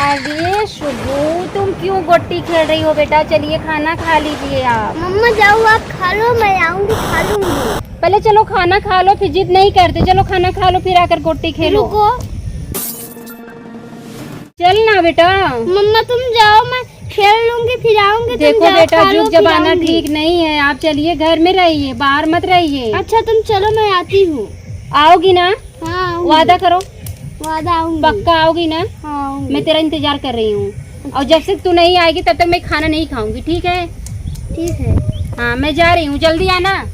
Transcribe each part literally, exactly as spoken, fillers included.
अरे शुभू, तुम क्यों गोटी खेल रही हो बेटा? चलिए खाना खा लीजिए आप। मम्मा जाओ, आप खा लो, मैं आऊंगी, खा लूंगी। पहले चलो खाना खा लो, फिर जिद नहीं करते। चलो खाना खा लो, फिर आकर गोटी खेलो। रुको। चल ना बेटा। मम्मा तुम जाओ, मैं खेल लूंगी, फिर आऊंगी, तुम देखो जाओ, बेटा, खा लो, जुग फिर जमाना आऊंगी। ठीक नहीं है, आप चलिए घर में रहिए, बाहर मत रहिए। अच्छा तुम चलो, मैं आती हूँ। आओगी ना? हाँ, आऊंगी। वादा करो। वादा आऊंगी। पक्का आओगी ना? हाँ, आऊंगी। मैं तेरा इंतजार कर रही हूँ। और जब तक तू नहीं आएगी, तब तक मैं खाना नहीं खाऊंगी, ठीक है? ठीक है। हाँ, मैं जा रही हूँ, जल्दी आना।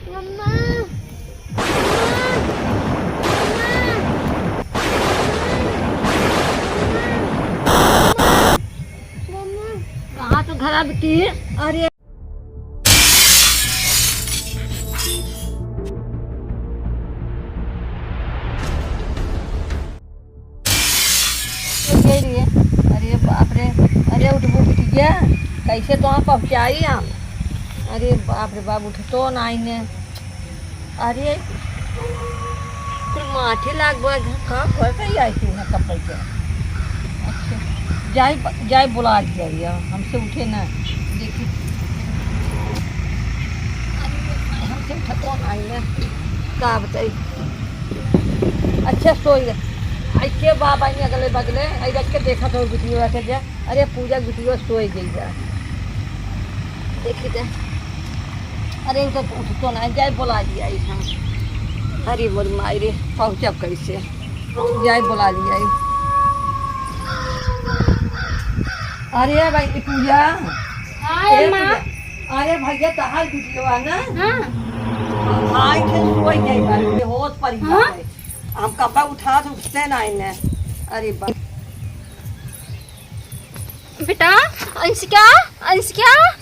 मम्मा, मम्मा, मम्मा, मम्मा, मम्मा। कहाँ तो घर आ बिट्टी? अरे। अरे बाप रे, अरे उठबू बिटिया, कैसे तो हम पहुँचाई हम? अरे बाप रे बाप, उठतो नाई ने। अरे, कुल माथे लाग गया, घर कहाँ घर से ही आई थी, वहाँ कपड़े के। अच्छा, जाए, जाए बुला के जाइए, हमसे उठे ना, देखी। हमसे उठा कौन आई ना, का बताई। अच्छा, सोई गए। आई के बाप आई अगले बगले, आई रख के देखा तो बिटिया के जा। अरे पूजा बिटिया सोई गई बा। देखी ते। अरे उनका उठतो ना, जाए बोला दिया ई हम। अरे मोर माई रे, पहुँचब कैसे? जाए बोला दिया ई। अरे भाई पूजा। हाँ, ए अम्मा। पूजा। अरे भैया तहार बिटिया ना? हाँ। भाई के सोई गई बा, बेहोश पड़ी बा। हाँ? हम कपड़ा उठा तो उठते ना इन्हें। अरे बा- बेटा, अंशिका, अंशिका,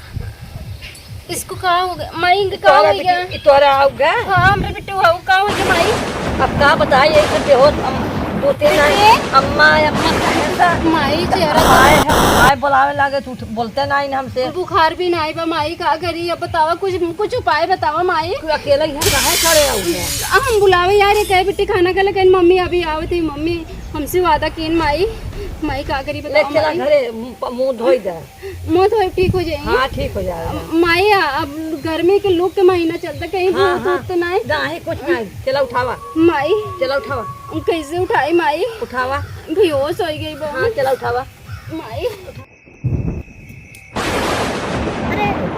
इसको का हो गया? माई, इनका का तोरा हो गया? बिटी-, तोरा हो गया? हाँ, हमरे बिट्टू हो, का हो गया, माई? अब का बताई, ये सब बेहोश, हम दो तीन आई, बिट्टू? अम्मा, अम्मा कहे था। माई, चेहरा तो आए, आए बुलावे लागे, तू बोलते ना इन हमसे। बुखार भी ना आई बा, माई, का करी? अब बतावा, कुछ, कुछ उपाय बतावा, माई। तू अकेला यहाँ काहे खड़े हो गया? हम बुलावे यार, ये कहे बिट्टी खाना खा ले, कहीं मम्मी अभी आवत ही, मम्मी। हमसे वादा कीन माई, माई का करी ले बतावा चला माई। घरे, मुंह प-, मुंह धोई दे। मुंह धोई ठीक हो जाई। हाँ, ठीक हो जाएगा। माई, आ, अब गर्मी के लू के महीना चलता, कहीं हाँ, भूत हाँ। ऊत तो नाई? नाहीं, कुछ नाहीं। चला उठावा। माई। चला उठावा। कैसे उठाई माई? उठावा। बेहोश हो गई बा। हाँ, चला उठावा। माई। अरे।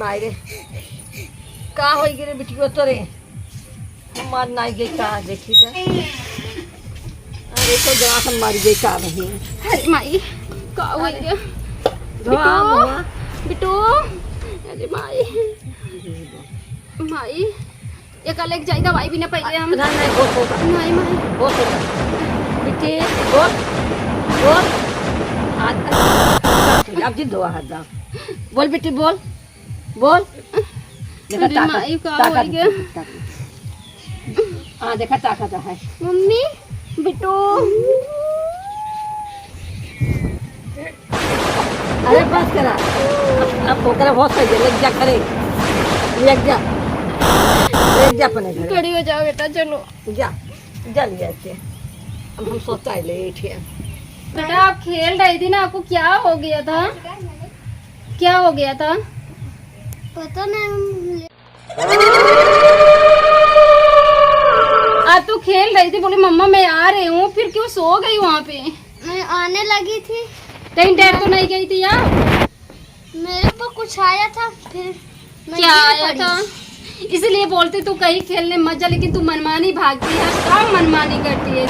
माई रे, का होई गे रे बिटिया तोरे? मर नाई गई का, देखी त। अरे तो जरा से मर गई का नहीं। अरे माई, का होई गे? धोआ बिटू, मुआ। बिटू, अरे माई, माई। एका लेके जाई दवाई बिना पहिले हम। नहीं, नहीं, होश होता। नहीं, माई। होश होता। बिट्टी, बोल। बोल। आज, अब जिद हुआ हद। बोल बिट्टी, बोल। बोल। देखा अरे ताकत, माई, का ताकत, होई गया? ताकत। हाँ, देखा ताकत है। मम्मी, बिट्टू। अरे बस करा। अब, अब ओकरा बहुत सही है, लेके जा घरे। लेके जा। लेके जा अपने घरे। खड़ी हो जाओ बेटा, चलो। जा, जा ले जाके। अब हम सोता है लेट है। बेटा, आप खेल रही थी ना, आपको क्या हो गया था? क्या हो गया था? पता नहीं, हम आ, तू खेल रही थी, बोली, "मम्मा, मैं आ रही हूँ," फिर क्यों सो गई वहाँ पे? मैं आने लगी थी। कहीं डर तो नहीं गई थी यार? मेरे ऊपर कुछ आया था, फिर क्या आया था? इसलिए बोलती तू कहीं खेलने मत जा, लेकिन तू मनमानी भागती है। क्या मनमानी करती है?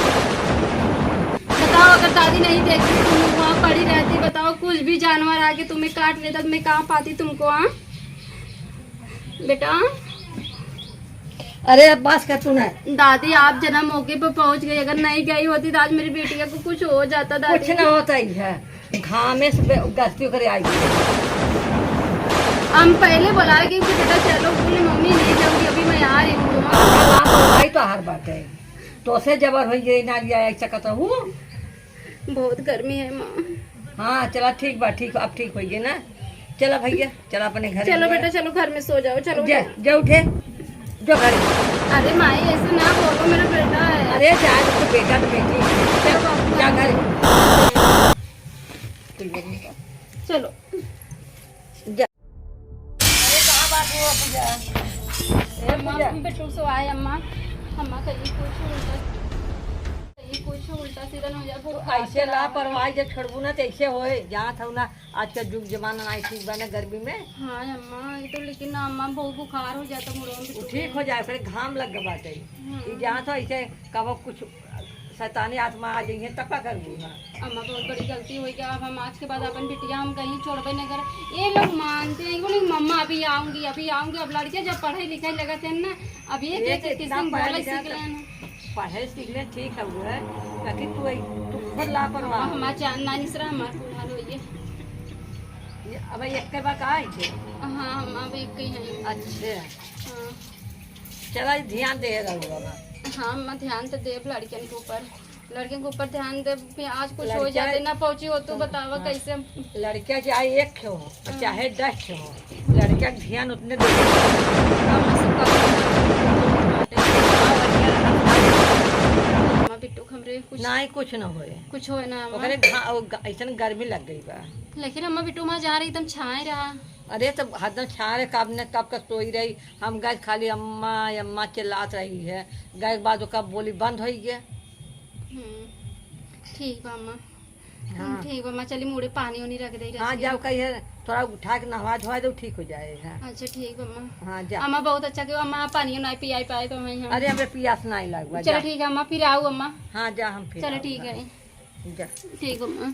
बताओ, अगर दादी नहीं देखती, तुम वहाँ पड़ी रहती, बताओ, कुछ भी जानवर आके तुम्हें काट लेता, तो मैं कहाँ पाती तुमको, हाँ? बेटा। अरे, अब बस कर तू ना। दादी, आप जना मौके पर पहुँच गई, अगर नहीं गई होती तो आज मेरी बिटिया को कुछ हो जाता, दादी। कुछ ना होता ही है, घामे से बे-, गस्ती करे आई। हम पहले बुलाए गए कि बेटा चलो, बोले, "मम्मी, नहीं जाऊँगी, अभी मैं आ रही हूँ।" भाई तो हर बात है, तो से जबर हो गई ना, लिया एक चक्कर तो हूँ। बहुत गर्मी है माँ। हाँ, चला, ठीक बा, ठीक, अब ठीक होइगे ना। चला भैया, चला अपने घर चलो में। बेटा, चलो घर में सो जाओ, चलो जा, उठो। जा उठे, जो घर में। अरे माई, ऐसे ना बोलो, मेरा बेटा है। अरे जा, तो बेटा तो बेटी, चल, चलो बाबू, जा घर। चलो। जा। अरे, कहाँ बात हुआ पूजा? ए, अम्मा, पूजा। हम बेटू से आए, अम्मा। अम्मा, कहीं कुछ उल्टा, कहीं कुछ उल्टा सीधा न हो जाए, बहुत तो ऐसे लापरवाही जब छोड़बू ना, तो ऐसे होए। जानत हऊ ना, आजकल जुग जमाना नाहीं ठीक बा ना गर्मी में। हाँ, अम्मा, ये तो लेकिन ना, अम्मा, बहुत बुखार हो जाता मुड़वा में, वो बेटू ठीक के। हो जाए, फिर घाम लग गवा बाटे। हाँ। ये जानत हऊ, ऐसे कबो कुछ शैतानी आत्मा आ जाइए, तब का करबू ना? अम्मा, बहुत बड़ी गलती हो गया। अब हम आज के बाद अपन बिटिया हम कहीं छोड़बे नहीं कर। ये लोग मानते हैं, बोले, "मम्मा, अभी आऊंगी, अभी आऊंगी।" अब लड़के जब पढ़े लिखे लगत हैं ना, अब ये ये एक तो एक इतना किस्म पढ़ा बोले लिखा सीख तो लेना। पढ़े सीख ले, ठीक है, वो है, लेकिन तू, तू खुद लापरवाह। अम्मा, हमार जान ना निसरा, हमार कुल हाल होइए। ये अब एक के बा का है के? हाँ, हम अब एक ही हैं। अच्छा। हाँ। चला, ध्यान दे रहू अब। हाँ, अम्मा, ध्यान तो देब लड़कन के ऊपर। लड़कन के ऊपर ध्यान देब, फिर आज कुछ हो लड़का जाते ना पहुँची हो, तू बतावा हाँ। कैसे हम लड़का चाहे एक ठो हो, हाँ। चाहे दस ठो हो, लड़का के ध्यान उतने दे। अम्मा, सब काम बाटे। हाँ, बढ़िया रहा। अम्मा, बिट्टू के हमरे कुछ नाहीं, कुछ न होए। कुछ होए ना, अम्मा। ओकरे घा-, ओ ग-, ऐसन गर्मी लग गई बा। लेकिन अम्मा, बिट्टू वहाँ जा रही, एकदम छाए रहा। अरे, तब हरदम छाए रहे, कब न कब का सोई रही। हम गए खाली अम्मा, अम्मा चिल्लात रही है। गए के बाद ओकर बोली बंद होई गया। हम्म, ठीक बा अम्मा। हाँ। ठीक बा अम्मा, चली मुड़े पानी उनी रख दे, हाँ, रख के। जाओ, कहिए थोड़ा उठा के नहवा धोवा दो, ठीक हो जाए। हाँ। अच्छा, ठीक बा अम्मा। हाँ, जा। अम्मा बहुत अच्छा के अम्मा पानी ना पियाई पाए तो मैं यहाँ। अरे, हमरे पियास नहीं लगवा, चलो जा। ठीक है अम्मा, फिर आओ अम्मा। हाँ, जा, हम फिर चलो आओ, ठीक हाँ। है। जा। ठीक बा अम्मा।